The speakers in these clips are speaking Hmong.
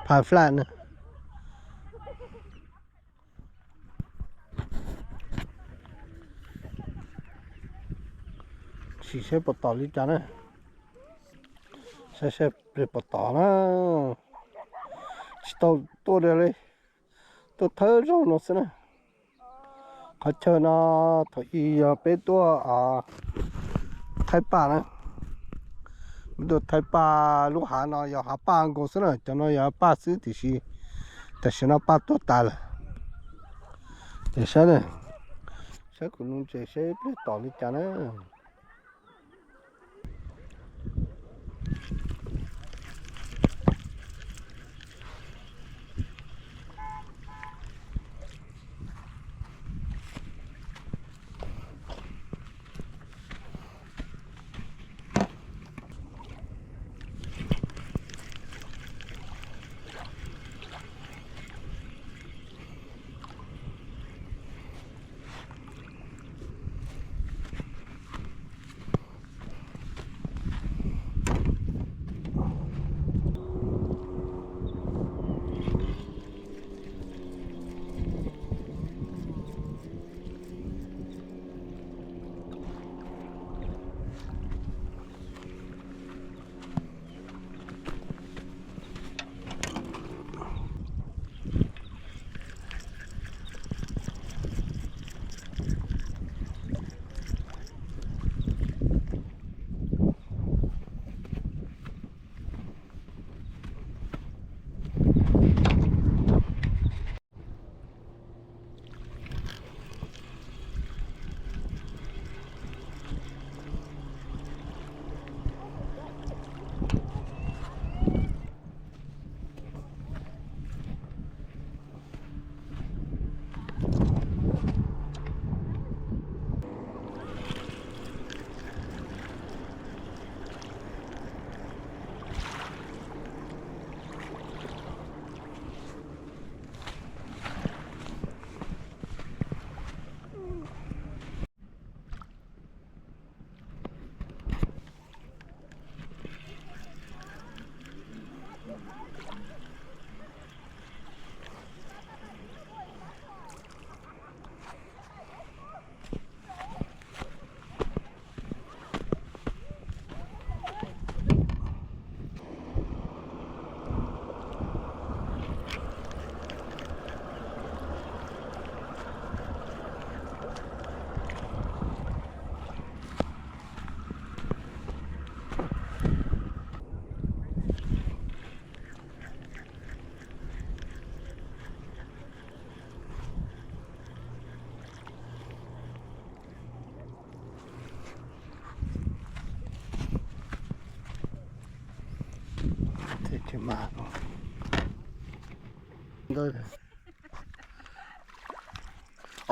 Phaj flaj na. Sim saib puas tom li cas na. Saib saib puas tom na. Tsis tau tuaj li, tuaj thawb zaug no xwb na. Qhov chaw no thaum ub yog peb tuaj thaib paj na. Peb tuaj thaib paj, lub hav no yog hav paj nkaus xwb na, cov no yog paj xwb tiam sis tam sim no paj tuag tas lawm. Ces saib, saib kuv nus ntses saib ib pliag tom li cas na.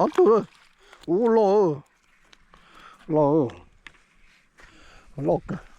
Ob tug, ua loj, loj, loj kawg.